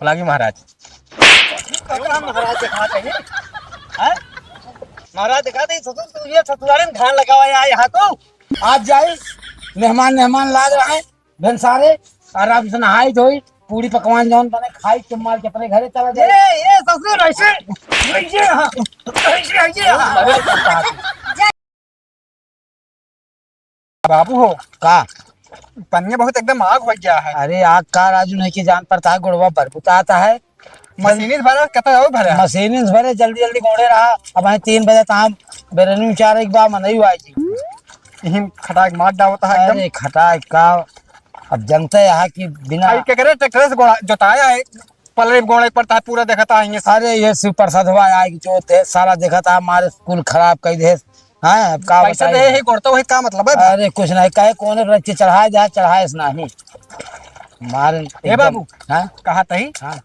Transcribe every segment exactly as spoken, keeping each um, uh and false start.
पलागी महाराज। महाराज दिखा दे, हैं? महाराज दिखा दे, ससुर, तू ये ससुरारे में धान लगावा या यहाँ तो। आज जाई, मेहमान, मेहमान लाग रहा है, भेनसारे, आराम से नहाई धोई, पूड़ी पकवान जौन बने, खाई के माल के अपने घरे चला जाए। ये, ये ससुर ऐसे, ऐसे, हाँ, ऐसे, ऐसे, हाँ। बाबू हो का? पनिया बहुत एकदम आग हो गया है। अरे आग का राजू नहीं कि जान पड़ता है, गोड़वा बरबुताता है। मशीनी से भरा, कतई और भरा? मशीनी से भरे, जल्दी जल्दी गोड़े रहा। अब है तीन बजे तो हम बेरनी उचारे के बाद मनई हुआ जी। यही खटाक मार डालता है एकदम। अरे खटाक का, अब जनते यहाँ कि बिना आई के करे ट्रैक्टर से गोड़ा जोताया है, पलरी गोड़े पड़ता है, पूरा देखता है ये। अरे ये शिव प्रसाद हुआ आए कि जो थे सारा देखता है, हमारे कुल खराब कर दे। हाँ, अब का पैसे बताई? दे ही गोड़ता, वही का मतलब है? अरे कुछ नहीं, कहे कौन रख के चढ़ाए जाए, चढ़ाए से नहीं। मार ए एकदम, बाबू, हाँ? कहा तही? हाँ।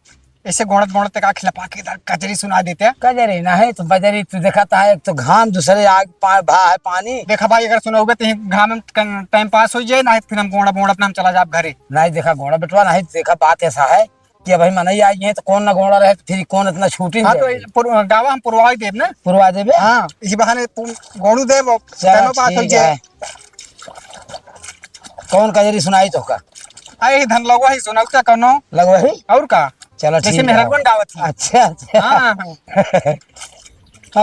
ऐसे गोड़त गोड़त का खिलपा के इधर कजरी सुना देते हैं। कजरी नहीं तो बजरी, तू देखता है, एक तो घाम, दूसरे आग, पा-, भा है पानी। देखा भाई, अगर सुनोगे तो यही घाम में कन-, टाइम पास हो जाए, नहीं तो फिर हम गोड़ा बोड़ा अपना हम चला जाब घरे। नहीं देखा गोड़ा बेटवा, नहीं देखा, बात ऐसा है कि अब भाई मनई आई है तो कौन ना गोड़ा रहे तो फिर कौन इतना छूटी हाँ, तो जाए। ये पुर-, गावा हम पुरवाई देब ना। पुरवा देबे? हाँ, इसी बहाने तुम गोड़ू देब और चलो, टाइम पास हो ठीक जाए। है। कौन कजरी सुनाई तो का? आई धन लगवा ही सुनाऊ क्या कौनो? लगवा ही? और का? चलो, जैसे ठीक है। मेहरगन गावत ही। अच्छा, अच्छा। हाँ, हाँ।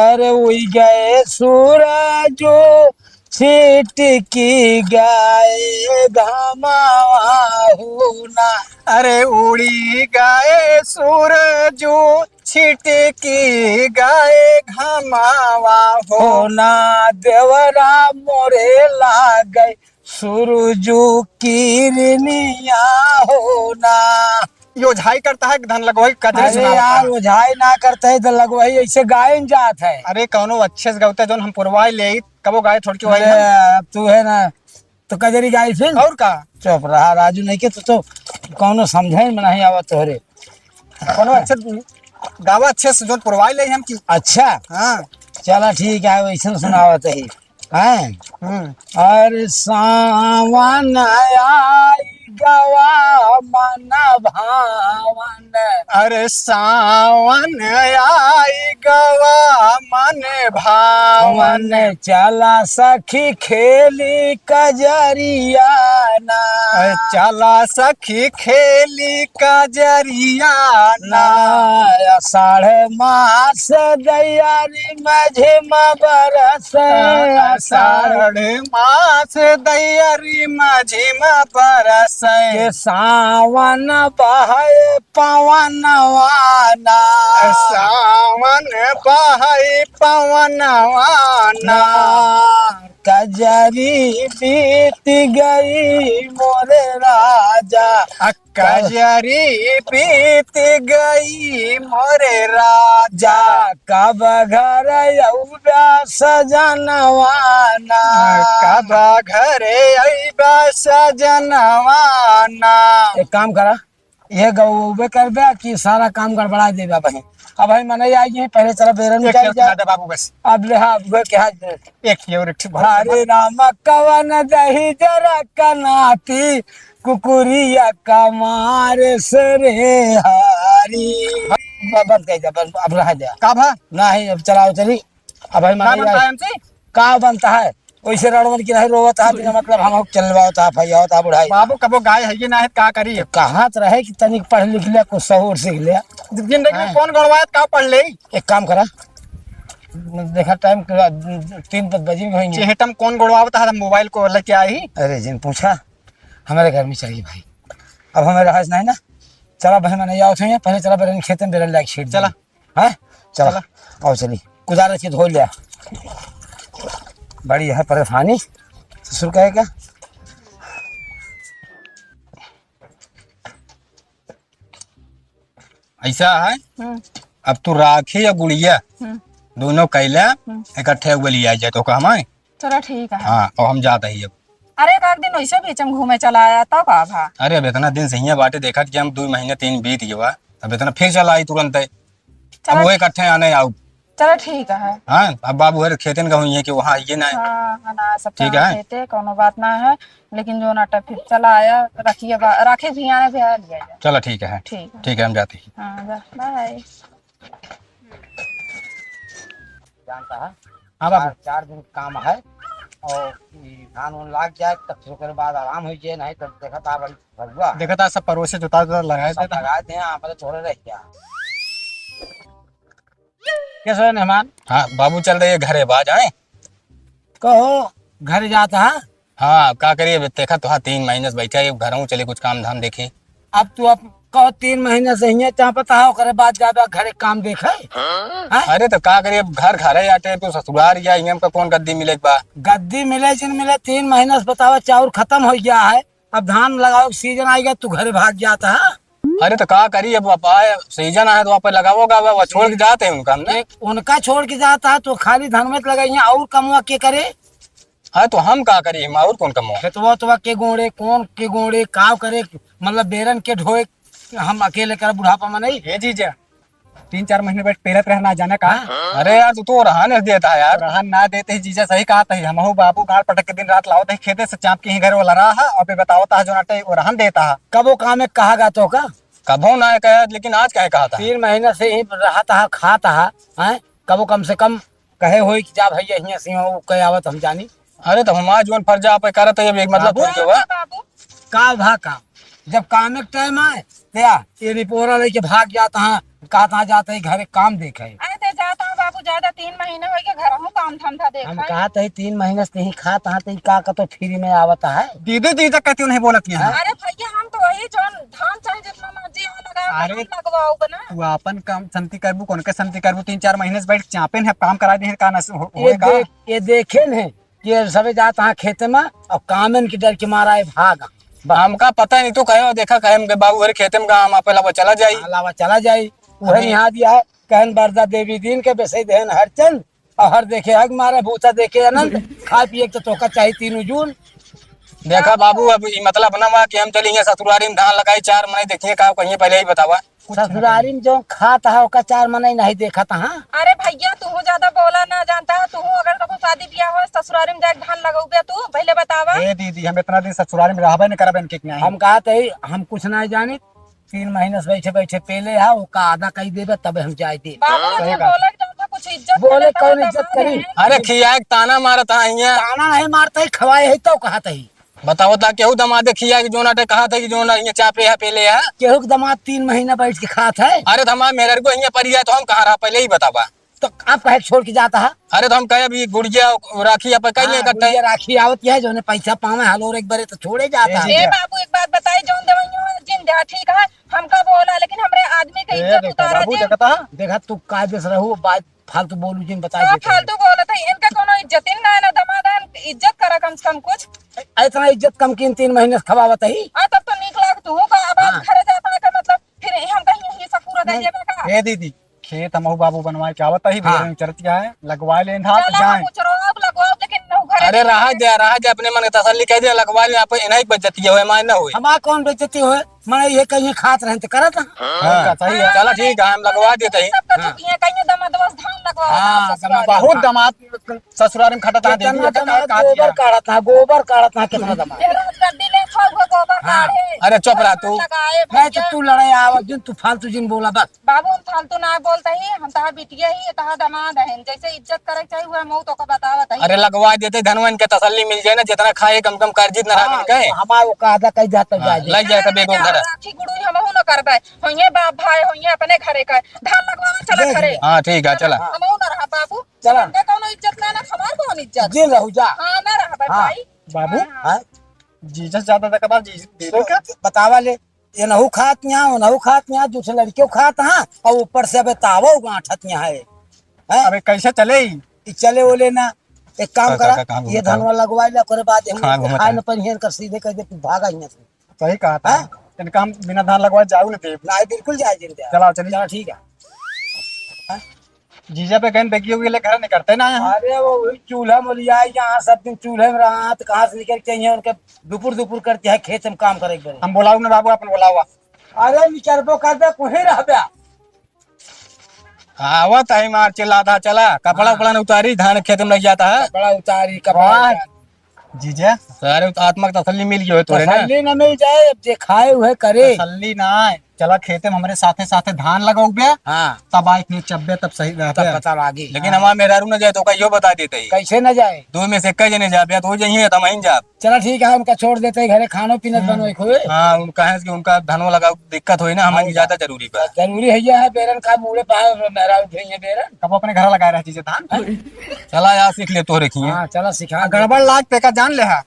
अरे उई गए सूरजो छिटकी गए घमावा हो ना। अरे उड़ी गए सूरजो छिटकी गए घमावा हो। हो ना देवरा मोरे लागे सुरुजु किरनिया हो ना। ये ओझाई करता है कि धन लगवाई कजरी अरे सुनावता यार, है? ओझाई ना करते है तो लगवाई ऐसे गायन जात है। अरे कौनो अच्छे से गौते जोन हम पुरवाई ले, कबो गाय थोड़की वाई अरे हम। अब तू है ना, तो कजरी गाई फिर? और का? चुप रहा राजू, नहीं के तू तो कौनो समझे में नहीं आवत तोहरे। कौनो अच्छे गावा अच्छे से जोन पुरवाई ले हम की। अच्छा। हाँ। चला ठीक है, वैसे सुनावत ही। हैं? हम्म। अरे सावन आई गवा मन भावन। अरे सावन आई गवा मन भावन। पवन चला सखी खेली कजरिया ना। अरे चला सखी खेली कजरिया ना। ना, आषाढ़ मास दैया रे मझिम बरस। आषाढ़ मास दैया रे मझिम बरस। के सावन बहे पवनवा ना। सावन बहे पवनवा ना। ना, कजरी बीत गई मोरे राजा। आ कजरी बीत गई मोरे राजा। कब घर अउबा सजनवा ना। कब घर अइबा सजनवा ना। एक काम करा, ये गउबे करबे कि सारा काम गड़बड़ा देबे भाई। अब भाई मनई आई है, पहले चला बेरन एक जाई खेल जा। खिला दे बाबू बस। अब ले हाँ, अब के हाथ दे। एक ये और एक ठे बात। हरे राम कवन दही जरा कनाती कुकुरिया कमार से रे हारी। ब-, बंद कर दे, बंद, अब रह जा। का भा? नहीं, अब चलाओ चली। अब भाई का मनई बनता आई। है हमसे? का बनता है? वैसे रड़वन की नहीं रोवत है, बिना मतलब हम चलवावत है, फैयावत है बुढ़ाई। बाबू कबो गाय है कि ना है, का करी? तो कहाँ तो रहे कि तनिक पढ़ लिख ले, कुछ सहूर सीख ले। जिंदगी में हाँ। कौन गड़वायत का पढ़ ले? एक काम करा, देखा टाइम के, तीन बज बजी होइहैं। चेहटम कौन गड़वावत है, मोबाइल को लेके आई। अरे जिन पूछा, हमारे घर में चली भाई, अब हमें रहा नहीं ना, चला भाई मनई आवत है, पहले चला बेरन खेत में बेरन लाइक छीट चला। दी। हैं? चला, चला। आओ चली। कुदार रख के धो लिया। बड़ी है परेशानी। ससुर कहे क्या? ऐसा है, हम्म। अब तू राखी या गुड़िया हम्म। दोनों कैला हम्म। इकट्ठे हुए लिया जाए तो कहमा है? चला ठीक है। हाँ, और हम जात ही अब। अरे, एक आध दिन वैसे बीच में घूमे चला आया, तब का भा? अरे, अब इतना दिन से हियाँ बाटे, देखा कि हम दो महीने, तीन बीत गया, अब इतना फिर चला आई तुरंत है। चला अब वो ठीक। इकट्ठे आने आउ। चला ठीक है। हाँ, अब बाबू हर खेतन का हुई है कि वहाँ आइए ना। हाँ, हाँ, ना, सब ठीक है। खेते, कौनो बात ना है, लेकिन जो ना फिर चला आया, रखिए बा-, रखे भी आने भी आया, लिया जाए। चला ठीक है। ठीक है। ठीक है, हम जाते हैं। हाँ, जा, बाय। जानता है? हाँ बाबू। चार, चार दिन काम है और ई धान उन लाग जाए तब फिर ओकरे बाद आराम हो जाए, नहीं तो देखा था बड़ी भगुआ। देखा था सब परोसे जोता जोता लगाए सब देता। लगाए थे, यहाँ पर छोड़े रह गया। कैसे है मेहमान? हाँ बाबू, चल रही है घरे बाज आए। कहो, घरे जाता है? हाँ, अब का करिए, अब देखा तो हाँ, तीन महीने से बैठा है, घरों चले कुछ काम धाम देखी। अब तू अब कहो, तीन महीने से हियाँ चापत है, ओकरे बाद जाबे घरे काम देखे? हाँ? अरे तो का करिए, अब घर घर है, आटे तो ससुराल या हियाँ का कौन गद्दी मिले बा? गद्दी मिले जिन मिले, तीन महीने से बतावा, चाउर खत्म हो गया है, अब धान लगावे के सीजन आइगा, तू घरे भाग जाता है। अरे तो का करी, अब, अब आए सीजन आए तो आप लगावोगा, अब, अब छोड़ के जाते हैं उनका हमने। एक उनका छोड़ के जाता है तो खाली धान में लगाइए, और कमवा के करे? हाँ तो हम का करी, हम और कौन कमवा? खेतवा उतवा के गोड़े, कौन के गोड़े, काव करे, मतलब बेरन के ढोए, हम अकेले कर बुढ़ापा में नहीं। ये जीजा, तीन चार महीने बैठ पेलत रहना जाने का। हाँ? अरे यार, तू तो ओरहन देता है यार। ओरहन ना देते ही जीजा सही कहत है, हमहू बाबू गाड़ पटक के दिन रात लावत है खेते से चाप के ही घर वाला रहा है, और फिर बतावत है जो नाटे ओरहन देता है। कबो काम में कहा गा तो का? कबो ना कहा, लेकिन आज काहे कहा था? तीन महीना से ही रहत है, खात है, हैं? कबो कम से कम कहे होई कि जा भैया हियां से हो, कहे आवत हम जानी। अरे तो हमार जौन फर्ज आप करत है, अब एक मतलब बाबू, थोड़ी देवा। बाबू। का भा का? जब काम के टाइम आए, ते आ, ये निपोरा लेके भाग जाता है, कहता जाता है घरे काम देखे। अरे ते जाता हूँ बाबू, ज्यादा तीन महीना हो गया, घर हूँ काम धंधा देखे। हम कहत है तीन महीना से ही खात हाँ, ते का कतो फ्री में आवत है? दीदी, दीदी कहती नहीं बोलत यहाँ। अरे भैया, हम तो वही जौन धान चाहे जितना मर्जी हो लगाओ, अरे हम लगवाओ ना। तू आपन काम संती करबू, कौन के संती करबू? तीन चार महीने से बैठ के चापे हैं, काम करा दे हैं, का नस-, हो-, ये होए का? देख, ये देखे न है, ये सबे जात हाँ खेते में और कामन के डर के मारा है भाग। बस। हमका पता नहीं, तू कहे देखा, कहे हमके बाबू हरे खेते में का हम आपे लावा चला जाई। हाँ, लावा चला जाई। वही अभी यहाँ दिया है, कहन बरदा देवी दिन के बेसे देहन हर चंद, और हर देखे हग मारे भूसा देखे अनंत, खा पिए के तो तोका चाही तीनों जून। देखा बाबू, अब ई मतलब ना हुआ कि हम चली हियां ससुरारी में धान लगाई, चार मनई देखिए का कहिए, पहले ही बतावा। ससुरारी में जो खात है ओका चार मनई नहीं देखत हाँ। अरे भैया, तू ज्यादा बोला ना जानता है, तू अगर कबो शादी ब्याह हो ससुरारी में जाके धान लगौबे तू, पहले बतावा। ए दीदी, हम इतना दिन ससुरारी में रहबे न करबे न कि नहीं? हम कहत है हम कुछ नहीं जानी, तीन महीने से बैठे बैठे पेले है, ओका आधा कही देबे तब हम जाए दे। बाबू, सही बात। बोले के डर से कुछ इज्जत बोले करे कौन तो इज्जत करी? अरे खियाए के ताना मारत है हियां। ताना नहीं मारता है, खवाए है तो कहत है। बताओ ता केहू दमादे खियाए के जोन आटे कहत है कि जोन हियां चापे है पेले है। केहू के दमाद तीन महीना बैठ के खात है। अरे तो हमार मेहर को हियां परी है तो हम कहाँ रहा पहले ही बतावा। तो आप काहे छोड़ के जाता है? अरे तो हम कहे अभी गुड़िया राखी आप कहीं हाँ, इकट्ठा गुड़िया राखी आवत है, जोने पैसा पावे हलोर एक बारे तो छोड़े जाता है। ए बाबू, एक बात बताई, जौन देवइयो है, जिन दे, ठीक है, हमका बोला, लेकिन हमरे आदमी के ए, इज्जत देखा उतारा बाबू, जिन। देखा था? देखा तू कायदे से रहू, बात फालतू बोलू जिन, बता का देते हैं। फालतू बोलत है, इनका कोनो इज्जत ही ना, ना दमाद है, इज्जत करा कम से कम कुछ। ए, इतना इज्जत कम की इन तीन महीने से खवावत है। आ, तब तो नीक लाग तू का, अब हाँ। घर जाता है का मतलब, फिर हम कहीं यहीं से पूरा दे नहीं। देबे का? ए दीदी, खेत हमहू बाबू बनवाए के आवत ही, हाँ। बेरन चरतिया है, लगवा ले धान चला, जाए। कुछ रोब लगवाओ, लेकिन नौ घर अरे रहा दे, रहा दे, अपने मन के तसल्ली कह दे, लगवा ले, आप इन्हीं की बेइज्जती होए, माय ना होए। हमार कौन बेइज्जती होए? मैं ये कहीं खात रहन तो करत ना। हाँ, सही है। चला ठीक है, हम लगवा देते हैं। सब कथू हाँ। किए, कहीं दमाद बस धान लगवाओ, हाँ, ससुराल दमाद, में। बहुत दमाद ससुराल में खटत है, कितना दीदी, दमाद का गोबर किया? काढ़त है, गोबर काढ़त है, कितना दमाद। ये रोज गड्डी ले खाओ, गोबर हाँ। काढ़े। अरे चुप रह तू। लगाए नहीं तो भैया। तू लड़ाई आवा, जिन तू फालतू जिन बोला बस। बाबू, हम फालतू ना बोलते ही, हम तहा बिटिया ही, तहा दमाद हैं, जैसे इज्जत करे के चाहिए, वह मऊ तो का बतावत है। अरे लगवा देते, धनवन के तसल्ली मिल जाए ना, जितना खाए कम कम कर्जित न हाँ, रहन के। हमार वो कादा कह जाता हाँ, जाए। लग जाए कभी एक घर। राखी गुड़ू हमहू न करबे, होइए बाप भाई, होइए अपने घरे का, धान लगवावे चला देख घरे। ले। हाँ, ठीक है, चला। हमहू न रहा बाबू, चला। हमके कौनो इज्जत ना, ना हमार कौन इज्जत। जिन रहू जा। हाँ, ना रहा हाँ। भाई। बाबू, हाँ, हाँ। हाँ। जीजा ज्यादा तक बात जी, दीदी का? बतावा ले। एनहू खात यहाँ, ओनहू खात यहाँ, दूसरे लड़कियों खात हाँ, और ऊपर से अबे तावो गांठत यहाँ है। हैं? अबे कैसे चले ई? ई चले ओले ना, एक काम का, करा, का, कहाँ ये घूमता है? धनवा लगवा ले, ओकरे बाद हम हाँ, घूमता खाए है। न परिहन कर सीधे कह दे, तू भागा यहाँ से। सही कहा था। हैं? इनका हम बिना धान लगवाए जाऊ न देब। नहीं, बिल्कुल जाए जिन दे। चला, चलिए। चला, ठीक है। हैं? जीजा पे गन बेगी होगी, ले घर निकलते ना है। अरे वो वही चूल्हा मोलिया है, यहाँ सब दिन चूल्हे में रहा, तो कहाँ से निकल के यहाँ उनके दुपुर दुपुर करते हैं खेत में काम करे के बरे। हम बोलाऊ ना बाबू, अपन बोलावा। अरे निकलबो कर दे, कोई रह बे। आवत है मार चिल्लाता, चला, कपड़ा हाँ। उपड़ा न उतारी, धान खेत में लग जाता है। कपड़ा उतारी, कपड़ा वाह। उतारी। जीजा, सारे आत्मा के तसल्ली मिल गई हो तोरे ना? तसल्ली न मिल जाए, अब जे खाए उहे करे। तसल्ली ना है, चला खेते में हमरे साथे साथे धान लगाउबे, हाँ। तब आइके चब्बे, तब सही रहबे। तब पता लागी। लेकिन हाँ। हमार मेहरारू न जाए तो ओका इहो बता देते ही। कैसे न जाए? दो में से एक जने जाबे, तो हो जाइए, तो हम ही जाब। चला ठीक है, उनका छोड़ देते ही, घरे खानो पीनो हम्म। बनवे खोए। हाँ, उनका है कि उनका धनो लगाओ, दिक्कत होई ना, हमारे हाँ, ज्यादा जरूरी बा। जरूरी है, यह है, बेरन का मुड़े पा मेहरारू उठे हैं बेरन। कब अपने घर लगाए रह जीजा धान? चला यार, सीख ले तोहरे खिए। हाँ, चला सिखा आ, दे। गड़बड़ लाग पे का जान ले हा।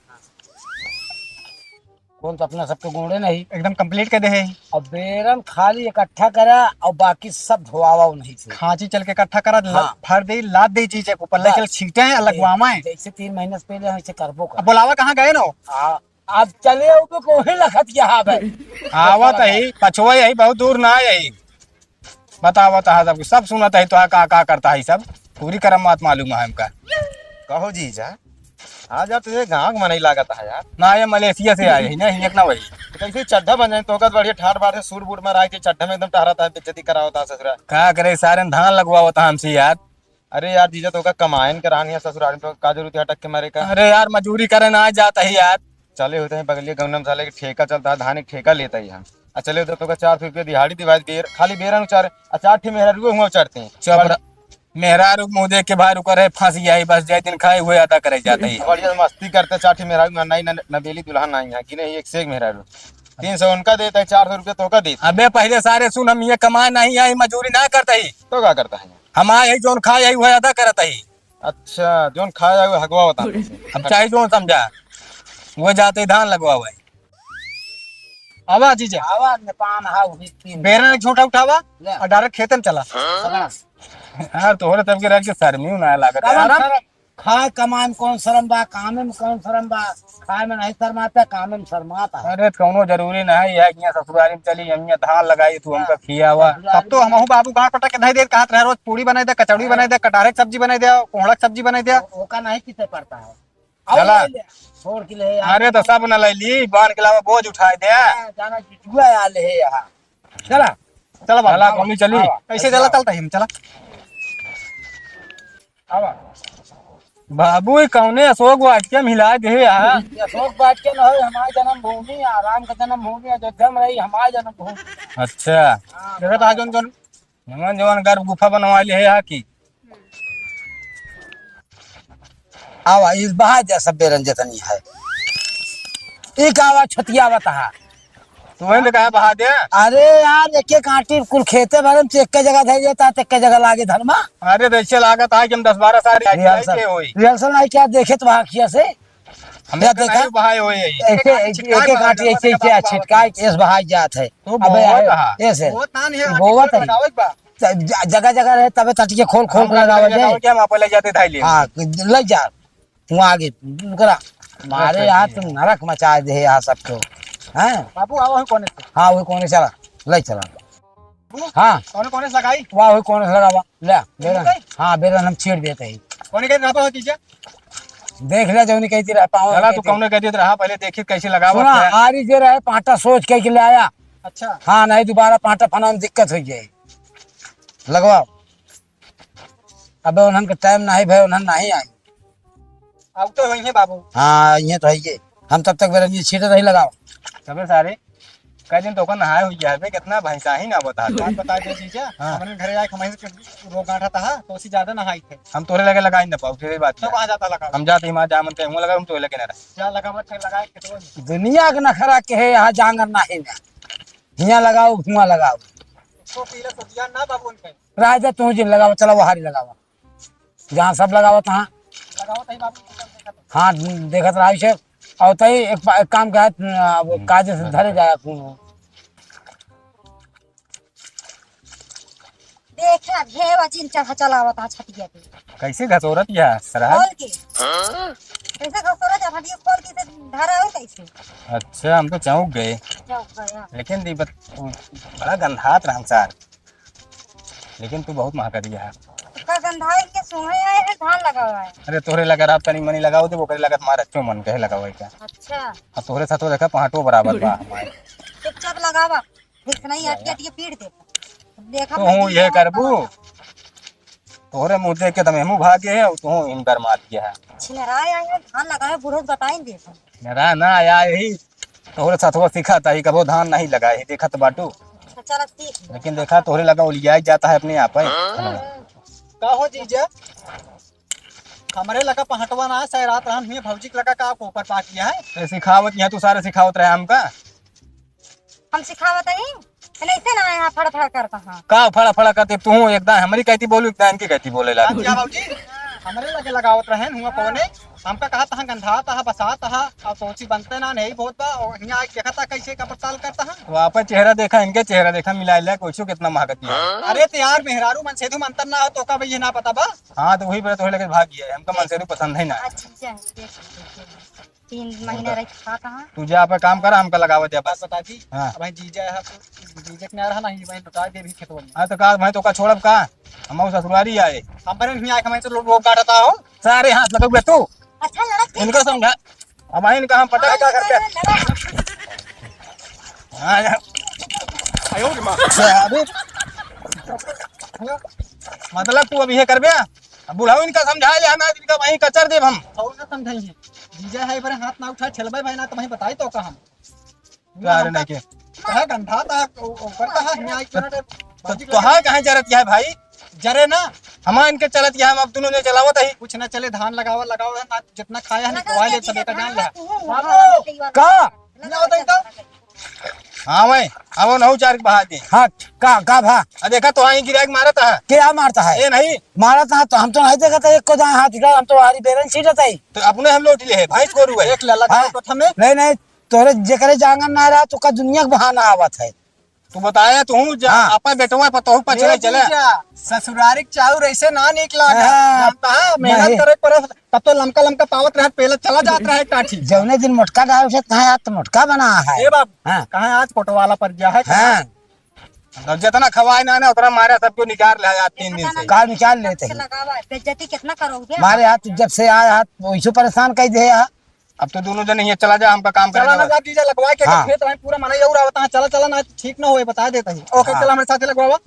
कौन तो अपना सबके गोड़े नहीं। एकदम complete कर दे है। अब बेरन खाली इकट्ठा करा और बाकी सब धोआवा नहीं से। खांची चल के इकट्ठा करा, ल-, हाँ। भर दे, लाद दे जीजा के ऊपर, ले बस। चल छीटे हैं, लगवावा है। जैसे तीन महीने से पहले हम इसे करबो कर। अब बुलावा कहाँ गए नो? आ, अब चले हो तो कोहे लखत यहाँ पे। आवत है, पछुआ यही बहुत दूर ना आई। बतावत है सब, सब सुनत है तो का, का करता है सब, पूरी करम बात मालूम है हमका। कहो जीजा, आज आप तो ये गाँव में नहीं लागत है यार। ना, ये मलेशिया से आए हैं ना, हिंगत ना वही। तो कैसे चड्ढा बन जाए, तो का बढ़िया ठाट बाट से सूट बूट में रहा के चड्ढा में एकदम टहरता है, बेइज्जती करावता है ससुरा। का करे, सारे धान लगवावता हमसे यार। अरे यार जीजा, तो का कमायन के रहन है ससुराल में, तो का जरूरत है अटक के मरे का? अरे यार, मजूरी करे ना जाता है यार। चले होते हैं बगलिया गौनम साले के ठेका चलता है, धान एक ठेका लेता ही हम। आ चले होते तो का चार सौ रुपया दिहाड़ी दिवाई बेर, खाली बेरन उचारे, आ चार ठे मेहरारू हुआ उचारते हैं। चुप बड़- रह। मेहरारू के मुंह देख के भाई रुका रहे, फंस गया है, बस जय दिन खाए हुए अदा करे जाते ही। बढ़िया मस्ती करते, चार ठे मेहरारू ना, नहीं ना, ना बेली दुल्हन नहीं है, गिने ही एक से एक मेहरारू। तीन सौ उनका देता है, चार सौ रुपया तो का देता है। अबे पहले सारे सुन, हम ये कमाए नहीं आई, मजूरी ना करता ही। तो का करता है? हमारे यही जोन खाए यही वह अदा करत ही। अच्छा, जोन खाए जाए वो हगवा होता है। अब चाहे जोन समझा, वो जाते ही धान लगवावे। आवा जीजा। आवा, नेपान हा, उही तीन। बेरन एक झोटा उठावा ले। और direct खेतन चला। हाँ। यार, तोहरे तब के रह के शर्मी ना लागत कवन यार। शर्म? खाए कमाए में कौन शर्म बा, कामे में कौन शर्म बा? खाए में नहीं शर्माता, कामे में शर्माता है। अरे, कौनो जरूरी नहीं है कि यहाँ ससुरारी में चली, हम यहाँ धान लगाई, तू हमका हाँ। खियावा। ससुरारी तब तो में हमहू बाबू गाँठ पटक के धई देत, कहत रहे, "रोज पूड़ी बनाई दे, कचौड़ी हाँ। बनाई दे, कटहरे के सब्जी बनाई दे, कोहड़ा के सब्जी बनाई दे।" ओ-, ओका नहीं किसे पड़ता है। आओ चला। ले ले, छोड़ के ले आ। अरे, तो सब न ले ली, बांध के लावा, बोझ उठाए दे। हाँ, जाना जुआ आ ले है यहाँ। चला। चला बाबू, चला, चला। कौनी चली? हाँ, कैसे चला, चलता है, हम चला। आवा। बाबू, ई कौने अशोक वाटिका में हिलाए दे यार? ई अशोक वाटिका न हो, हमार जन्मभूमि, आ राम का जन्मभूमि, अयोध्या में रही, हमार जन्मभूमि। अच्छा। हाँ, देखत आ जौन, जौन, जवन, जवन गर्भ गुफा बनवा ले है यहाँ की। आवा, इस बहा जा सब बेरन जतनी है। ई का आवा छतियावत हा? तू वहीं तो कहा बहा दे। अरे यार, एक एक आंटी कुल खेते भरे में से एक जगह धर देता, तो एक जगह लागे धनमा। अरे तो ऐसे लागत है कि हम दस बारह साल रिहर्सल, के होई। रिहर्सल नहीं क्या देखे तो वहाँ किया से? हम या तो देखा? नहीं बहाए होए यही। ऐसे एक एक आंटी ऐसे, ऐसे छिटकाए के ऐसे बहाई जात है। तो अबे बोवत यार, हा। ऐसे। बोवत ना नहीं है, बोवत है। लगावे के बा। ज-, जगह जगह रहे तबे तटिए खोल खोल के लगावे जाए। क्या हम आपे ले जाते धाई ले। हाँ, ले जा। वहाँ आगे, ओकरा मारे अच्छा, यहाँ जी। तुम नरक मचा दे यहाँ सबको। हैं? बाबू, आवा हो कोने से। हाँ, वही कोने चला, ले चला। बाबू, हाँ। कोने कोने से लगाई? वाह, वही कोने से लगावा। ले, बेरन। कहीं? हाँ, बेरन हम छीड़ देते ही। कोने के रहा हो जीजा? देख ले, जौनी कहती रहा, पाँव चला, तू कहती। कौने कहती रहा, पहले देखी कैसे लगावत सुना, है। आरी जे रहे, पाटा सोच के, के ले आया। अच्छा। हाँ, नहीं दोबारा पाटा फनान दिक्कत हो जाए। लगवाओ। अबे उन्हन के टाइम नाही भय, उन्हन नाही आई। अब तो वही है बाबू। हाँ, ये तो है ये। हम तब तक बेरंगी छीटे रही लगाओ। सबे सारे, कई दिन तो ओकर नहाए हुई है बे, कितना भैंसा ही ना बता। बात बता दे जीजा, हाँ। हमरे घरे आए, हम ऐसे रोग गांठा था, तो उसी ज्यादा नहाई थे। हम तोरे लगे लगाई ना पाऊ, तेरी बात तो है। कहाँ जाता लगा? हम जाते ही माँ जामन ते, हम लगा, हम तोरे लगे ना रहे। जा लगा मत, फिर लगाए खेतवा में। दुनिया के नखरा के है, यहाँ जांगर नाही ना। हियाँ लगाओ, हुआँ लगाओ। तो पीला तो दिया ना बाबू उनके। राजा तू जिन लगावा, चला वो हारी लगावा। जहाँ सब लगावत हाँ। लगावत है बाबू, सब देखत है। हाँ, देखत रहा इसे। और तई एक पा-, एक काम कहा, अब हम्म, काजे से हाँ। धरे जाया कौन हो। देखा, भेवा जिन चढ़ा चलावत है छतिया पे। कैसे घसोरत या सरहद? खोल के। हाँ? कैसे घसोरत है, हटिया खोल के से धरा हो कैसे? अच्छा, हम तो चौंक गए। चौंक गया। लेकिन दी बत-, बड़ा गंधात रहन सार। लेकिन तू बहुत महका दिया है। का गंधाई के सोहे आए हैं, धान लगावा है। अरे तोहरे लगा रहा तनी मनी लगाओ दे, ओकरे लगत मार अच्छो मन कहे लगावे का। अच्छा। अब तोहरे साथ देखा पहाटो बराबर बा हमारे। चुपचाप लगावा, ठीक नहीं अटके अटके पीट दे। देखा तो मैं हूँ ये करबू। तोहरे मुँह देख के तो मेमू भागे है और तू इनकर मार दिया है। छिनरा आए हैं, धान लगाए, बूढ़ो से बताई दे। मेरा ना आया यही, तोहरे साथ वो सिखाता ही, कबो धान नहीं लगाए ही, देखत बाटू। अच्छा, चल, ठीक है। लेकिन देखा, तोहरे लगा उलियाई जाता है अपने आप है। का हो जीजा? हमरे लगा पहटवा ना है, सै रात रहन हुई, भौजी के लगा का ऊपर पाट लिया है। ए, सिखावत यहाँ तू सारे सिखावत रहे हमका। हम सिखावत ही, नहीं से ना यहाँ फड़ फड़ करता हाँ। का फड़ा फड़ा करते तू? एकदम हमरी कहती बोलू, एकदम इनकी कहती बोले ला। हाँ जी, हाँ भौजी, हमरे लगे लगावत रहे हुआ कौने, हमका कहा तहाँ गंधा तहाँ बसा तहाँ, और सोची बनते ना नहीं बहुत बा, और यहाँ आके देखा था कैसे का पड़ताल करता है। वो आपन चेहरा देखा, इनके चेहरा देखा, मिला ले, कोई कितना महकती है। अरे तो यार, मेहरारू मन से तुम अंतर ना हो तो का भाई ये ना पता बा? हाँ, तो वही पर तो लगे भाग गया है। हमका मनसेरू पसंद है ना। अच्छा, अच्छा, देख, देख, देख। तीन महीने रह के खाता हाँ। तू जा, अपन काम कर, हमका लगावा दे बस। बता दी। हाँ। अब भाई जीजा है, तो जीजा के ना रहा ना, ये भाई लुटा दे भी खेतवा में। हाँ, तो का भाई, तो का छोड़ब का? हम ससुरारी आए। हम बने नहीं आए, हमारे से लोग, लोग काटता हो। सारे हाथ लगे तू। अच्छा, लड़क के इनका समझा। अब भाई इनका हम पता है क्या करते हैं। लड़क। हाँ, जा। आयो रे माँ। सारे। मतलब तू अभी ये करबे? अब बुढ़ाऊ इनका समझा ले, हम आज इनका वहीं कचर देब हम। और ना समझाई है। जीजा है, बरे हाथ ना उठा, छेलबे भाई ना, तो वहीं बताई तो का हम। का रे नहीं के? कहा गंधा था, ओ-, ऊपर कहा, हियाँ आई तो, करत है, तो, बाजी तो हाँ, कहाँ जरत है भाई? जरे ना। हमार इनके चलत है, हम अब दोनों ने चलावत है। कुछ ना चले, धान लगावा, लगावा है, ना जितना खाया है, लगा निकलवा ले, दीजिए, सब एक जान धान लिया। का तू हो, बाबू, हाँ, का? लगा ना होता ही तो। हाँ भाई, अब नहु चार के बहा दे। हाँ, का, का भा? आ देखा तो आई गिराक मारत है। क्या मारता है? ए नहीं। मारत ना तो हम तो नहीं देखत है, एक को दाएं हाथ उठा, हम तो हारी बेरन सीटत है। तो अपने हम लोट ले है, भैंस गोरू है। एक ललक हाँ। तो हमें। नहीं, नहीं, तोरे जेकरे जांगर ना रहा, तो का दुनिया के बहाना आवत है। तू बताया तू जा, हाँ। आपा बेटवा पतोहू पछले ए चले। जीजा, ससुरारी के चाउर ऐसे ना निकला हाँ। जानता है, मेहनत नहीं। करे पर तब तो लमका लमका पावत रहे, पहले चला जात रहे काठी। जौने दिन मोटका गाँव से कहाँ आज तो मोटका बना है। ए बाप, हाँ। कहाँ आज कोटवाला पर जा है, हाँ। अब जितना खवाए ना, ना उतना मारे सबको निकाल ले आज तीन दिन से। का निकाल लेते हैं? लगावा, बेइज्जती कितना करोगे? मारे हाथ जब से आया हाथ वैसे परेशान कर दे यार। अब तो दोनों जने हियाँ चला जा, हमका काम करे चला ना देवा। जा, जीजा लगवाए के हाँ। खेत रहे पूरा मनई और आवता है, चला, चला ना, ठीक ना होए, बता देता ही। ओके, हाँ। चला हमरे साथे लगवावा।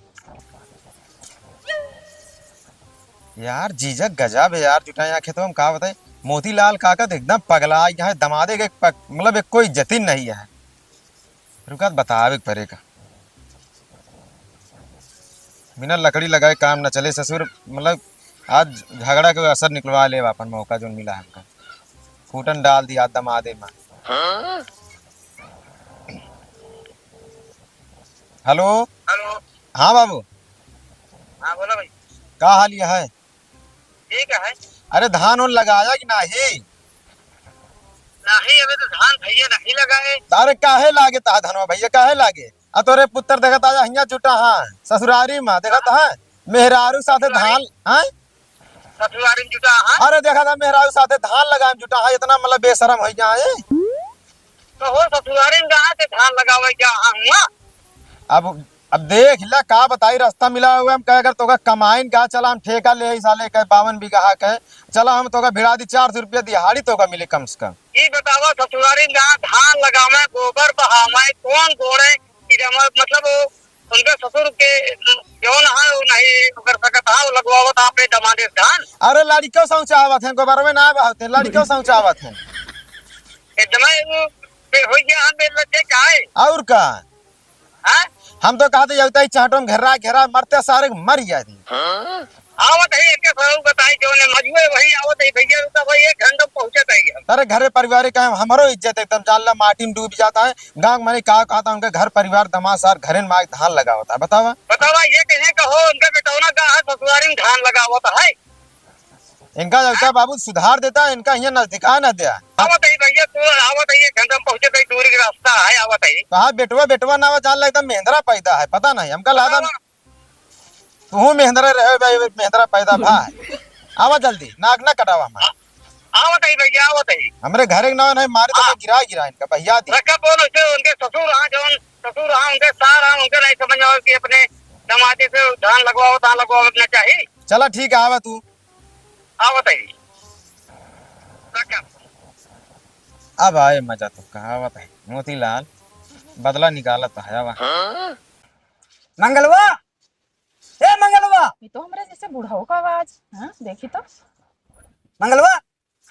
यार, जीजा गजब है यार, जुटा यहाँ खेतवा में का बताई, मोतीलाल काका तो एकदम पगला, यहाँ दमादे के पग-, मतलब एक कोई जतीन नहीं है। रुका, बतावे के पड़ेगा। बिना लकड़ी लगाए काम न चले ससुर, मतलब आज झगड़ा के असर निकलवा ले आपन मौका जोन मिला हमका। फूटन डाल दिया दमादे में। हेलो। हेलो। हाँ बाबू। हाँ, बोलो भाई। का हाल यह है? ठीक है। अरे धान उन लगाया कि नाही? नाही, अबे तो धान भैया नहीं लगाए। अरे काहे लागे ता धनवा भैया, काहे लागे? आ तोरे पुत्र देखत आया हियाँ जुटा हाँ, ससुरारी में देखत हाँ, मेहरारू साथे ससुरारी? धान, हाँ? ससुरारी में जुटा हाँ? अरे देखत हाँ, मेहरारू साथे धान लगाए में जुटा हाँ, इतना मतलब बेशरम हो गया है। तो हो ससुरारी में कहाँ से धान लगावे क्या हाँ हुआ? अब, अब देख ला, का बताई, रास्ता मिला हुआ, हम कहे, अगर तोका कमाइन का, चला, हम ठेका ले, ई साले के बावन बीघा के, चला, हम तोका भिड़ा दी, चार सौ रुपया दिहाड़ी तोका मिले कम से कम। ई बतावा, ससुरारी में कहाँ धान लगावे, गोबर बहावे, कौन गोड़े, कि जमा-, मतलब, वो उनके ससुर के जौन है, वो नहीं कर सकत है, वो लगवावत है अपने दमादे से धान। अरे, लड़िको सौंचावत हैं, गोबर में ना बहावत हैं, लड़िको सौंचावत हैं। एकदम वो बे-, हो गया, हम बेलत है, क्या है? और का? हाँ? हम तो कहते जाता ही चाटो में घेरा घेरा मरते सारे मर जाते। आवत है, एक सौ बताई जो ने मजुए वही आवत है भैया, रुका भाई, एक घंटा पहुँचत है हम। अरे घरे परिवार का हमरो इज्जत एकदम जान ला माटी में डूब जाता है। गाँव में का कहता उनके घर परिवार दमाद सार घरे में आके धान लगावता है, बतावा। बतावा, ये कहे का हो, उनका बेटौना का है, ससुरारी में धान लगावता है। इनका लगता है बाबू सुधार देता, इनका यहाँ नजदीका ना दिया। आवत है भैया, तू आवत है, एक घंटा में पहुँचे, कहीं दूरी का रास्ता है, आवत है। कहा बेटवा, बेटवा ना जान लगता, मेहंदरा पैदा है, पता नहीं, हमका लगा बतावा। तू मेहंदरा रहे भाई, मेहंदरा पैदा भा है। आवा जल्दी, नाक ना कटावा हमारा। आवत है भैया, आवत है। हमरे घरे के ना, नहीं मारे तो हाँ। गिरा, गिरा इनका, भैया दी। रखा बोल उसे, उनके ससुर हाँ, जौन ससुर हाँ, उनके सार हाँ, उनके नहीं समझ आवे कि अपने दमादे से धान लगवाओ, धान लगवाओ अपना चाहिए। चला ठीक है, आवा तू। आवत है। रखा। अब आए मजा तो कहावत है। मोतीलाल, बदला निकालत है, आवा। मंगलवा, ए मंगलवा। ये तो हमरे जैसे बुढ़ऊ का आवाज। हाँ, देखी तो। मंगलवा।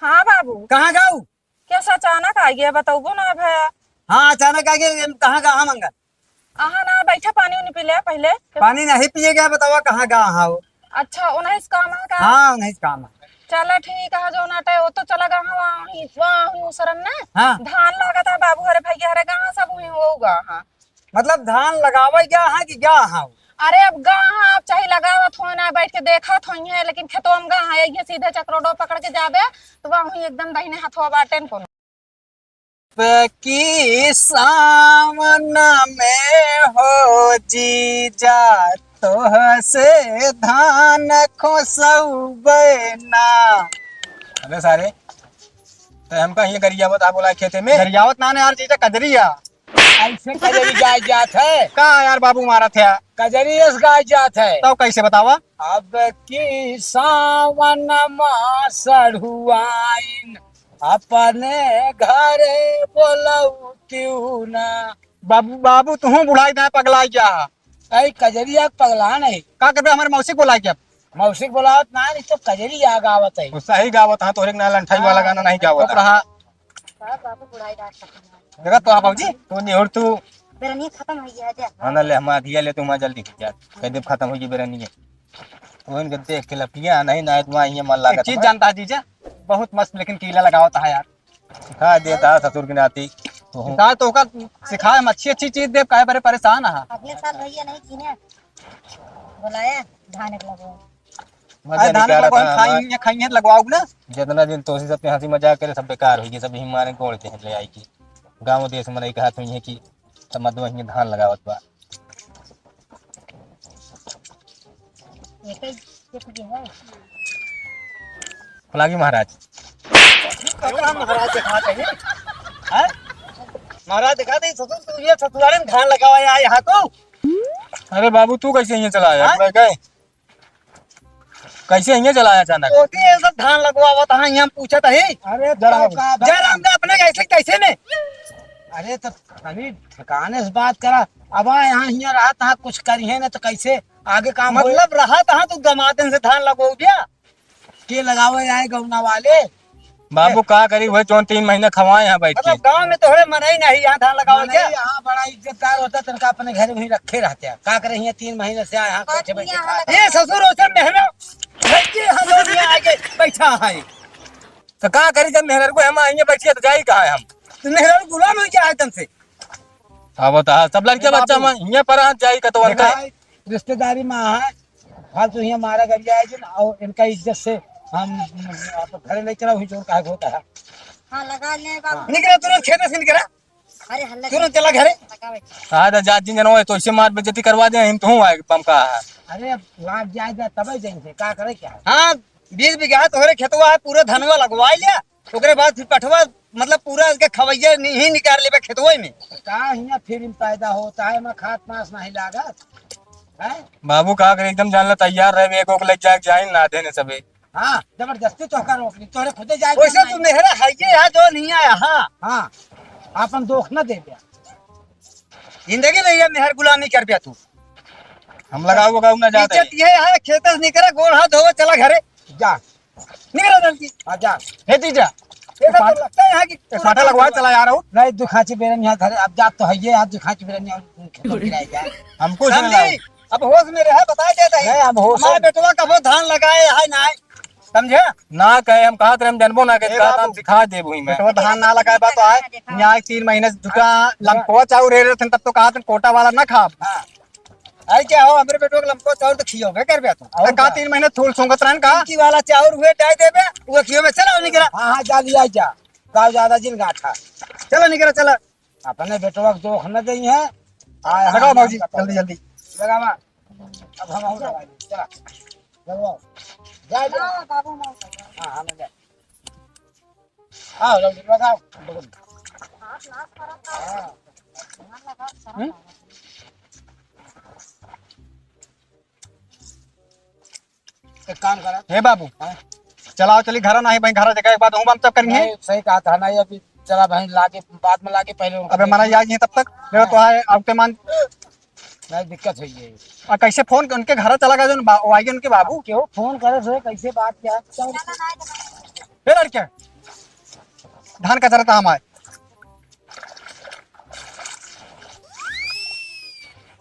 हाँ बाबू। कहाँ गाऊ? कैसे अचानक आ गया, बताओ ना भैया। हाँ, अचानक आ गया, कहाँ गा? हाँ, मंगल। आहा ना, बैठा, पानी उनी पी ले पहले। पानी नहीं पिए गया, बतावा कहाँ गा? हाँ। अच्छा, उन्हीं से काम है का? हाँ, उन्हीं से काम है। चला ठीक है, जो नाटे वो तो चला गा, हाँ, वहाँ, वहाँ हूँ सरन ना। हाँ। धान लागत है बाबू, हरे भैया, हरे गा, सब हुई होगा, हाँ। मतलब धान लगावे गया है कि गया है? अरे अब गा है, आप चाहे लगावत हो ना, बैठ के देखत हो है, लेकिन खेतवा में गा है, ये सीधे चक्रोडो पकड़ के जाबे, तो वहाँ हुई एकदम दहिने हथवा बाटेन कोनो। की सावन में हो जीजा तोहसे धान खोसौबे ना। अरे सारे, तो हमका हियाँ गरियावत आ बोला खेते में। गरियावत ना ने यार, जीजा कजरी आ। ऐसे कजरी गाय जात है। का यार बाबू मारत है? कजरी इस गाय जात है। तो कैसे बतावा? अब की सावन मा सढ़ुआइन अपने घरे बोलौतिउ ना। बाबू, बाबू, तुहूँ बुढ़ाई दाएँ पगलाई जा। ऐ कजरिया के पगला नहीं। का करबे, हमारे मौसी को बुलाई के अब? मौसी को बुलावत ना, नहीं तो कजरी आ गावत है। वो सही गावत, हाँ, तोहरे के ना लंठाई वाला गाना नहीं गावत। चुप रहा। का बाबू बुढ़ाई रात खत्म हो गया। देखा तो, हाँ बाबूजी, तू निहुर तू। बेरनिया खत्म हो गया, जा। हाँ ना, ले, हम आधिया ले, तू वहाँ जल्दी जा। कह दे खत्म हो गई बेरनिया। तो इनके देख के लपिया, नहीं ना, तुम्हारा ये मन एक लागत चीज हमारा। जानता है जीजा, बहुत मस्त लेकिन कीला लगावत है यार। सिखा देता ससुर के नाती। तो हूँ। सिखा तो ओका सिखाए, हम अच्छी अच्छी चीज देब, काहे बरे परेशान है। अगले साल भैया नहीं कीने बुलाया, धान एक लगवा। मजा अरे धान निकाला लगवा, था खाई हमार। नहीं है, खाई है, लगवाओ ना। जितना दिन तोसी सब पे हंसी मजाक करे, सब बेकार होई, सब यही मारे गोड़ के ले आई की। गाँव देश में नहीं कहा तो ये कि सब मदवा हियाँ धान लगावत बा। एक ही, एक ही है। फुलागी महाराज। महाराज दिखाते हैं। हैं? महाराज दिखाते हैं, ससुर, तू ये ससुराल में धान लगावा आया यहाँ को। अरे बाबू, तू कैसे यहाँ चला आया? हाँ? मैं गए। कैसे हियाँ चला आया अचानक? ओती ये सब धान लगवावत हाँ, यहाँ पूछत है। अरे जरा तो बाबू। का बात जरा है? हमने अपने कैसे, कैसे ने? अरे तो तनी ठिकाने से बात करा। अब आ यहाँ हियाँ रहा तहाँ कुछ करिहे ना तो कैसे आगे काम होए? मतलब रहा तहाँ तू दमादन से धान लगवाओ गया? के लगावे आए गौना वाले? बाबू का करी, वही जौन तीन महीने खवाए यहाँ बैठ के। मतलब गाँव में तोहरे मनई नहीं यहाँ धान लगावे मनई क्या? यहाँ बड़ा इज्जतदार होता, तनका अपने घर में ही रखे रहते हैं। का करे, यहाँ तीन महीने से आए, यहाँ बैठे बैठे यहाँ खाते हैं। ये ससुर ओसर मेहरा, ये हम लोग यहाँ आके बैठा है। तो का करी, जब मेहररुआ हम आएंगे बैठिए तो जाई कहाँ हम? तो मेहररुआ गुलाम हो गया है तुमसे। अब बता, सब लड़के अरे बच्चा बाबू। में हियाँ पर आ जाई कतवन देखा, का? रिश्तेदारी में है, फालतू हियाँ मारा गरिया है जिन, और इनका इज्जत से हम आप घरे ले चला हुई जोर काहे होता है। हाँ, लगा ले बाबू। निकला तुरंत खेत से निकला। अरे हल्ला तुरंत चला घरे। लगा भाई। कहा था जात जिन जनवा तो इसे मार बेइज्जती करवा दे, हम तो हूँ आए पम का है। अरे अब लाग जाए जा तबे जाइन से का करे क्या है? हाँ, बीस बीघा तोहरे खेतवा है, पूरा धनवा लगवा लिया, ओकरे बाद फिर पठवा मतलब पूरा इसके खवैया नि-, ही निकाल लेबे खेतवा में। का हियाँ फिर पैदा होता है, मैं खात मास नहीं लागत है। बाबू का करे एकदम जान ला तैयार रहे, एगो के ले जाए जाए ना देने सबे। हाँ, जबरदस्ती तोहका रोक ली, तोहरे खुदे जाए वैसे के तू नहीं। मेहरा है ये यहाँ जो नहीं आया, हाँ। हाँ, आपन दोख न दे दिया। जिंदगी में ये मेहर गुलामी कर दिया तू। हम लगाओ, लगाओ ना जाते। इज्जत ये है, खेत से निकला, गोड़ हाथ धोवे, चला घरे। जा। निकला जल्दी। हाँ, जा। हे जीजा। ये सब तो लगता है यहाँ की एक फाटा लगवा, चला यार, आओ। नहीं, दुखाची बेरन यहाँ धरे, अब जा तो है ये, यहाँ दुखाची बेरन यहाँ खेतों गिराएगा। हमको समझाओ। समझी? अब होश में रहे, बताए देता है। नहीं, अब होश हमारे में। बेटवा कबो धान लगाए है ना, समझे? ना कहे, हम कहा तेरे हम जनबो ना के, ए कहा बाबू। हम सिखा देबो ही मैं। बेटवा धान ना लगाए बा तो आए, यहाँ एक तीन महीने से झुका लमकवा चाउर रे रहे थे, तब तो कहा थे कोटा वाला ना खाब। हाँ। आई क्या हो, हमरे बेटवा के लमकवा चाउर तो खियोबे करबे तू। और तो का का? तीन महीने थूल सूंघत रहन का? की वाला चाउर हुए डाल देबे, वो खियोबे, चला निकला। हाँ, हाँ, जा लिया जा। गाँव ज्यादा जिन गाठा। चला निकला, चला। अपने बेटवा के दोख न दई है। आय, लगाओ हाँ, भौजी, बताओ। जल्दी, जल्दी। लगावा। अब हम और लगाई। चला। लगाओ। जा, जा। हाँ, बाबू, हम और लगाई। हाँ, हाँ, लगा। आओ, लगा, लगाओ। हाँ। हम्म? एक काम करा। हे बाबू, हाँ? चलाओ, चली घरा, नाही भाई, घरा देखा, एक बात हूँ, हम सब करेंगे। नहीं, सही कहा था, नहीं, अभी चला भाई, लागे, बाद में लागे, पहले उनको अबे, मना याद नहीं तब तक, ले तो आए, अब के मान। नहीं, दिक्कत होइ गई। आ, कैसे फोन के उनके घर चला गया, जो बा-, वो आइगे उनके बाबू? क्यों फोन करे से, कैसे बात क्या? ए लड़के, धान कचरा था हमारे।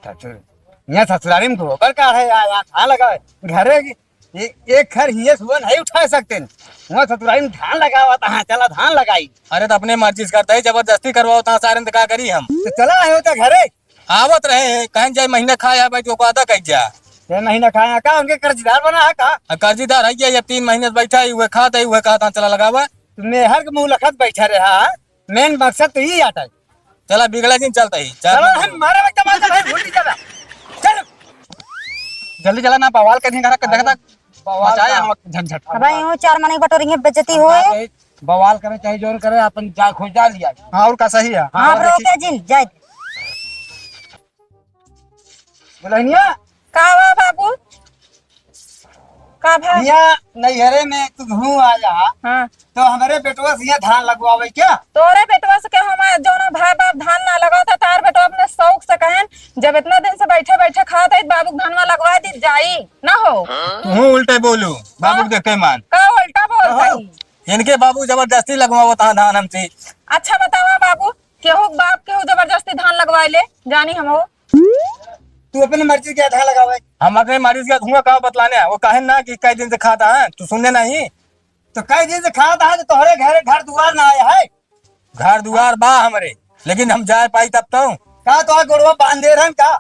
ससुर, यहाँ ससुरारी में गोबर काढ़े, या, या धान लगावे। घरे की, ए-, एक घर हिये से हुआ नहीं उठा सकते न। वहाँ ससुरारी में धान लगावा था, हाँ, चला धान लगाई। अरे तो अपने मर्जी से करता है, जबरदस्ती करवाओ था सारे, तो का करी हम? तो चला आए होता घरे। आवत रहे, कहेन जाए महीना खाए आ बैठ के आधा कह जा। ये महीना खाए का उनके कर्जदार बना है का? आ, कर्जदार है क्या? ये तीन महीने से बैठा ही, उहे खात है, उहे कहत है, चला लगावा। तू मेहर के मुँह लखत बैठा रहा, मेन मकसद तो यही आता है। चला बिगड़ा जिन चलता ही, चल। चला हम मारे में तमाचा भाई, उल्टी चला। चल। जल्दी चला ना, बवाल कर देंगे, घर का देखता। बवाल मचाया का? हम झंझट। अब यूं चार मनई बटोरेंगे, बेइज्जती होए। बवाल करे चाहे जोन करे, अपन जा खोज जा लिया। हाँ, और का सही है। हाँ, अब रोके जिन, जाए। दुल्हनिया। का बा बाबू? का भा? हिया नैहरे में तू घूम आया, हाँ। तो हमरे बेटवा से हिया धान लगवावे क्या? तोरे बेटवा से के हमार जौन भाई बाप धान ना लगावत है, तार बेटवा अपने शौक से कहेन, जब इतना दिन से बैठे बैठे खात है, बाबू के धनवा लगवा दी जाई, ना हो। तू उल्टे बोलू, बाबू के देख के मान। का उल्टा बोलता ही? इनके बाबू जबरदस्ती लगवावत है धान हमसे। अच्छा बतावा बाबू, केहू के बाप केहू जबरदस्ती धान लगवाए ले, जानी हम हो। तू अपने मर्जी के धान लगावे। हम अपने मर्जी के धुआं का बतलाने हैं, वो कहे ना कि कई दिन से खाता है, तू सुनने नहीं। तो कई दिन से खाता है तो तोहरे घर, घर दुआर ना आया है। घर दुआर बा हमरे, लेकिन हम जाए पाई तब तो। का तो गोड़वा बांध दे रहन का?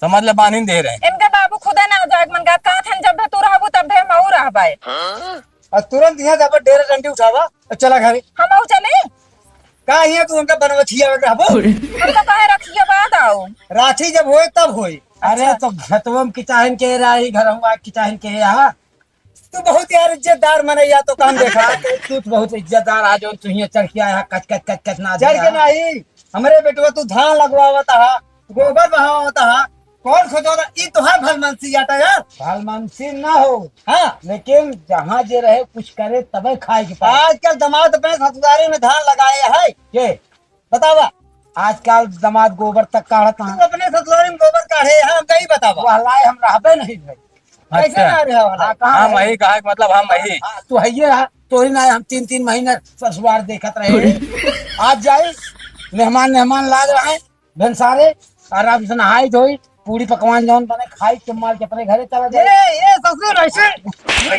समझ ले, बांध ही दे रहे। इनके बाबू खुदे ना जाए मन का, का थन जब तू रहबू तब हम और रहबाए। और तुरंत यहाँ से अपन डेरा डंडी उठावा और चला घरे। हम आऊ चले? का हियाँ तू हमका बनवछिया में रहबो? हम तो कहे रखिए बाद आओ। राखी जब होए तब होए। अरे अच्छा। तो खेतवा में किचाहिन के रही, घर हुआ किचाहिन के यहाँ। तू बहुत यार इज्जतदार मने या तो काम देखा। तू तो बहुत इज्जतदार आ जो तू हियाँ चढ़ के आया, कच कच कच कच ना चढ़ के दिया। नहीं, हमरे बेटवा तू धान लगवावत हा, गोबर बहावत हा, कौन खोदो ना, ई तोहार भलमनसी आटा यार। भलमनसी ना हो। हाँ। लेकिन जहाँ जे रहे कुछ करे तबे खाए के पाए। आजकल दामाद अपने ससुरारी में धान लगाए है। के? बतावा। आजकल दामाद गोबर तक काढ़त तू हैं। अपने ससुरारी में गोबर काढ़े है, हमका ई बतावा। वह लाए हम रहबे नहीं भाई। कैसे अच्छा। ना रहे वाला? हाँ, कहाँ हम है? वही कहा कि मतलब हम वही। हाँ, तू है ये है, तोरी ना हम तीन तीन महीने ससुरार देखत रहे। आज जाई, मेहमान, मेहमान लाग रहे हैं, भेनसारे, आराम से नहाई धोई, पूड़ी पकवान जौन बने, खाई के माल के अपने घरे चला जाए। ये, ये ससुर ऐसे,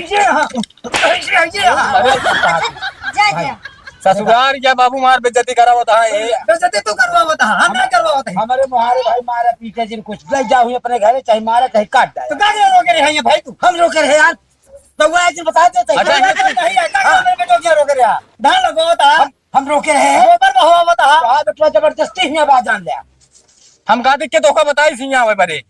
ये हाँ, ऐसे, ऐसे हाँ। अरे, जा, जा। ससुरार क्या बाबू मार बेइज्जती करावत है ये? बेइज्जती तू करवावत है, हम ना करवावत है। हमारे मुहारे भाई मारे पीटे जिन कुछ ले जाओ ही अपने घरे, चाहे मारे चाहे काट डाए। तो का रोके रहे हैं ये भाई तू? हम रोके रहे यार, तो वो एक दिन बता देते हैं। अच्छा, हम रोके रहे हैं। नहीं, ऐसा हाँ। काम में तो क्या रोके रहे हैं? धान लगवावत है। हम, हम रोके रहे हैं। गोबर बहावत है। तो आज अपना जबरदस्ती ही आवाज आन लिया। हम का देख के धोखा बताई सी यहाँ बरे।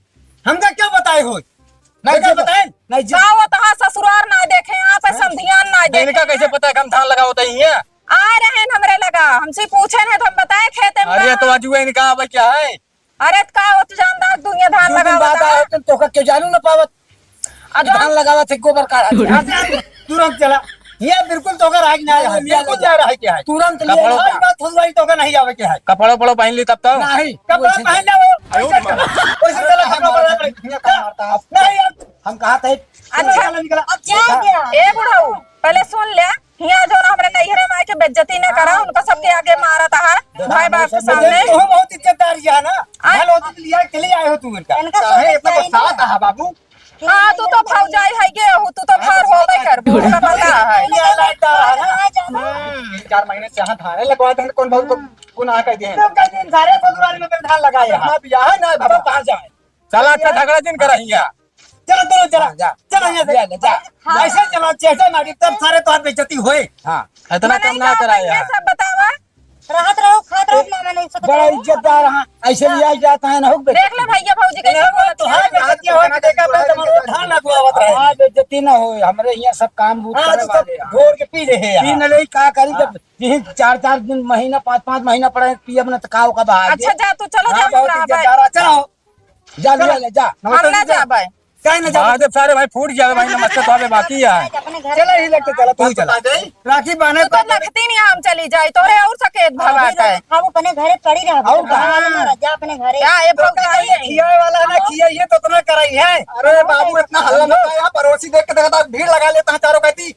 हमका क्या बताए हो? नहीं, नहीं, जी, बताए? नहीं, जी। का वो तहार ससुरार ना देखे, आप समधियान ना देखे। इनका कैसे पता है कि हम धान लगावत ही हैं? आए रहे न हमरे लगा, हमसे पूछे न तो हम बताए खेते में अरे, का। तो आज वो इनका आवे क्या है? अरे, तो का वो तो जानदार दुनिया धान दो दिन बाद लगावत है। आए होते तो का क्यों जानू ना पावत? अच्छा। धान लगावत है, गोबर काढ़ा। तुरंत चला। ये बिल्कुल तो का राज ना है, बिल्कुल ना रहा है क्या है? तुरंत ले कपड़ों आओ। पे। बात फुलवाई तो का नहीं आवे क्या है? कपड़ा उपड़ा पहन ली तब तो। नहीं। कपड़ा पहन ले वो। अरे, वैसे चला, कपड़ा पहन ले। नहीं यार। हम कहा थे। अच्छा। निकला। अब जा क्या? ए बुढ़ऊ, पहले सुन ले, हियाँ जो ना हमरे नैहरे में आके बेइज्जती न करा, उनका सबके आगे मारत है, भाई बाप के सामने। तू बहुत इज्जतदार है ना? आ? भलो दिन लिया के ले आए हो तू इनका। इनका काहे इतना गुस्सा है बाबू? हाँ, तू तो भौजाई है के हो, तू तो भार होबे करबू, हमरा पता है। ये लाइट आ रहा है ना? हम्म, चार महीने से यहाँ धारे लगवा दे, कौन बहुत गुनाह कर दिए हैं? तो कई दिन सारे ससुराल में धान लगाए हैं। अपना बियाह है ना, अब कहाँ जाए? चला, अच्छा झगड़ा जिन करा हिया। चलो, चलो, चला। हाँ, जा। चला, यहाँ से। जा, जा, जा। हाँ। ऐसे चला, चेहरा मारी, तब सारे तोहार बेइज्जती होए। हाँ। इतना मने कम ना का कराया। भैया सब बतावा। रहत रहो, खात रहो, मामा नहीं सकते बड़ा रहो। इज्जतदार, हाँ। ऐसे लिया जाता है ना, हो बेटा। देख ले भैया, भौजी कैसे चलो, बोलत तोहार है। बेइज्जती हो, कि देखा, मैं तुम्हारा धान लगवावत रहे। हाँ, बेइज्जती ना हो, हमरे यहाँ सब काम बूझ हाँ, करे तो सब वाले हैं। घोर के पी रहे हैं पी यहाँ। न ले, का करी, जब हाँ। यही चार चार दिन, महीना, पाँच पाँच महीना पड़े, पियब ना तो का ओका बहार दे। अच्छा, जा, तू चलो, हाँ, जा, बहुत इज्जतदार, चलो। जा, ले, ले, जा। हम ना जाबे। काहे ना जाबे? बात सारे भाई फूट जावे भाई, नमस्ते तो आवे बाकी है। अपने घर चला ही लगते, चला, तू ही चला। राखी बांधे तू तो लगती नहीं, हम चली जाए, तोरे और सकेत भवा के। हम अपने घरे पड़ी रह। और का? जा अपने घरे। क्या ये तो भौजाई है? खियाए वाला ना खिया, ये तो इतना कराई है। अरे बाबू, इतना हल्ला मत आया, पड़ोसी देख के देखता, भीड़ लगा लेता है चारों कहती।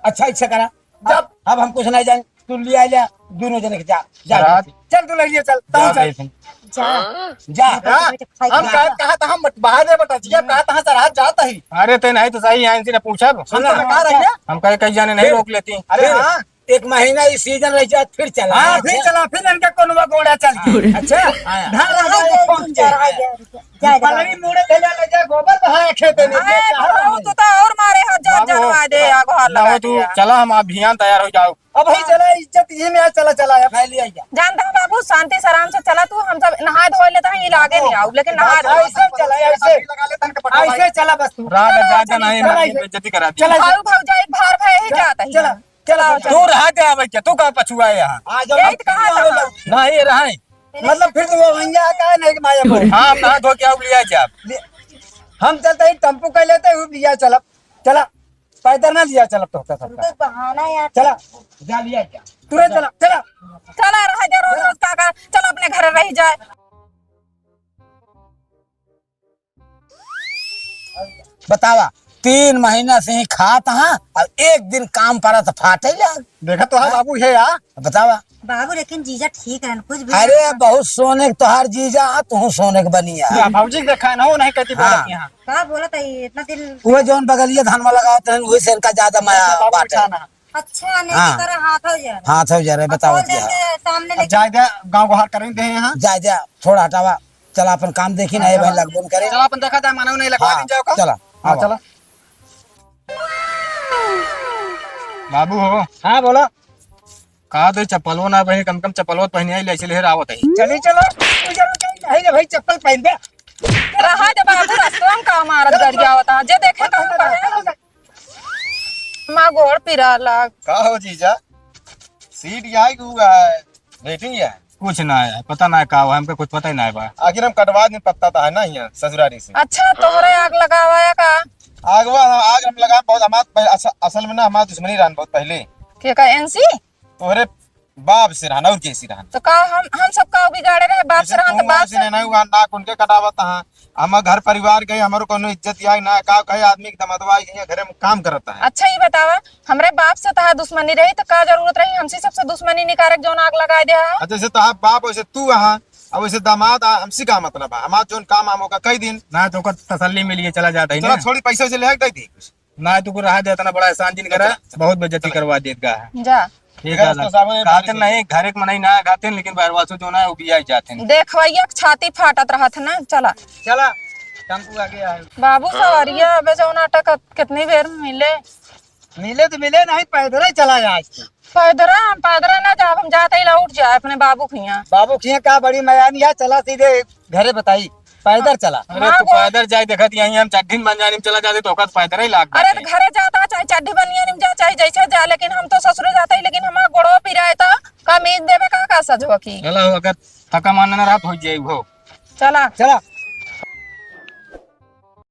अच्छा, अच्छा करा। जब अब हम कुछ नहीं जाने, तू लिया जा, दोनों जने के जा, जा, रात चल दुल्हनिया, चल, तू जा चल। बेसन। जा। जा। हाँ, हम कहा, कहा था हम बाहर में बटा जिया, कहा था सर हाथ जाता ही। अरे ते नहीं तो सही है, इनसे पूछब। हम तो कहा रहे हैं। हम कहे कहीं जाने नहीं फिर रोक लेती। अरे फिर हाँ। एक महीना ई सीजन रह जात, फिर चला। हाँ, फिर चला, फिर इनका कोनवा गोड़ा चल के। अच्छा। हाँ। धान लगा दे, फोन के। जा, जा, जा। पलड़ी मुड़े ले जा, ले जा, गोबर बहाए खेते में। अरे, ये क्या बाबू, है? तू तो और मारे हो, जा, बाबू, जनवा दे, या घर ना लगा हो तू, दे। चला, हम अभियान तैयार हो जाओ। अब भाई चला, इज्जत ये में चला, चला, अब। मैं ले आई जा। जानता हूँ बाबू, शांति से आराम से चला तू, हम सब नहाए धोए लेते हैं, ये लागे नहीं आओ, लेकिन नहा धो। ऐसे चला, ऐसे। ऐसे चला बस तू। रात में जा, जा, नहीं, चला, हमारी ऐसे। बेइज्जती करा दी। चला, भाऊ, भाऊ, जा, एक बार भाई ही चला, जाता ही चला, है। चला, चला, चला। तू रहा दे, अब क्या, तू कहाँ पछुआ है यहाँ? आ जाओ, यही तो कहाँ था? ना, ये रहा है। मतलब फिर तो वो वहीं जा, कहाँ नहीं कि माया बोल। हाँ, हम नहा धो के आओ, लिया जा। ले, हम चलते ही टेम्पो कर लेते, वो लिया चलब। चला, पैदल ना लिया चलब तो होता सबका। तो बहाना यार। चला, जा लिया जा। तुरंत चला, चला। चला, रहा जा, रोज रोज का, का, चला अपने घर रह जाए। बतावा, तीन महीना से ही खात हाँ, और एक दिन काम पड़ा तो फाटे लाग। देखा तो हाँ बाबू है यार। बतावा। बाबू, लेकिन जीजा ठीक रहन, कुछ भी अरे, बहुत सोने के तोहार जीजा, तू सोने के बनिया। या भौजी के देखा ना, वो नहीं कहती हाँ। बोलत यहाँ। का बोलत है ये इतना दिन? वो जौन बगलिया धनवा लगावत रहन, वही से इनका ज्यादा माया बाटे। अच्छा, नहीं हाँ। तो तेरा हाथ हो जा रहा। हाथ हो जा रहा है, बताओ कौन क्या। देखे सामने अब लेके जाए दे, गाँव गुहार करें दे यहाँ। जाए दे, थोड़ा हटावा। चला अपन काम देखी ना, ये भाई लगबो न करे। चला अपन देखा जाए, मानव नहीं लगवा हाँ, दिन जाओ का। चला, हाँ, आवा। चला। बाबू हो। हाँ, बोला। का दे चप्पलो ना पहने, कम कम चप्पलो तो पहने आई, ले चले आवत है। चली चलो, तू चलो, चल, नहीं रे भाई, चप्पल पहन दे। रहा जब बाबू रस्तवा में का मारत गरियावत है, जे देखे कहूँ करे। माँ गोड़ पिरा लाग। का हो जीजा? सीट यहाँ की हुआ है, बैठी है। कुछ ना है, पता ना का हुआ, हमको कुछ पता ही ना है बा। आखिर हम कटवा दिन पत्ता था है ना यहाँ ससुरारी से। अच्छा, तोहरे आग लगावा है का? आगवा, हाँ, आग हम लगा बहुत, हमार पह-, अस-, असल में ना हमार दुश्मनी रहन बहुत पहले। के का एनसी? तोहरे बाप से रहन और कैसी रहन? तो का हम, हम सब का बिगाड़े रहे? बाप से जैसे रहन तो तू बाप ऐसे से। नहीं हुआ, नाक उनके कटावत हाँ। हमार घर परिवार के हमरो कोनो इज्जत आई ना, का कहे आदमी के दमदवा आई गई है, घरे में काम करता है। अच्छा, ये बतावा, हमरे बाप से तहार दुश्मनी रही तो का जरूरत रही हमसे सबसे दुश्मनी निकारे के जौन आग लगाए दे हा? अच्छा, जैसे तहार बाप वैसे तू आहा, अब वैसे दामाद आ, हमसे का मतलब है? हमार जौन काम हम ओका कई दिन। ना तो ओकर तसल्ली मिल गई, चला जाता ही चला ना। छोड़ी, पैसे वैसे ले दे दी। ना, तू को रहा दे, इतना बड़ा एहसान जिन करा, चला, चला। बहुत बेइज्जती करवा देत का है। जा। ठीक देखा, है, उसको सामने खाते बारिश नहीं, घर एक मनई ना खाते, लेकिन बहरवासु जो ना, वो भी आई जाते हैं। देखवैया के छाती फाटत रहत है ना, चला। चला, टेम्पू आगे आए। बाबू, सवारिया अबे जौन अटक, कितनी देर में मिले? मिले तो मिले नहीं, पैदल ही चला आज तो। पैदरा, हम पैदरा ना जाब, हम जाते ही लौट जाए अपने बाबू के यहाँ। बाबू के यहाँ का बड़ी मयानी है, चला सीधे घरे बताई, पैदर चला। अरे, हाँ, तू वो पैदर जाए, देखत यहीं हम चड्ढी बनियानी में चला जाते, तो ओकर पैदर ही लाग अरे, जाते। तो घरे जाता, चाहे चड्ढी बनियानी में जा, चाहे जैसे जा, लेकिन हम तो ससुरे जाते ही, लेकिन हमार गोड़वा पिराए तो कमीज देवे का, का सजवा की। चला, हो, अगर थका मानना रात हो जाए हो। चला। चला।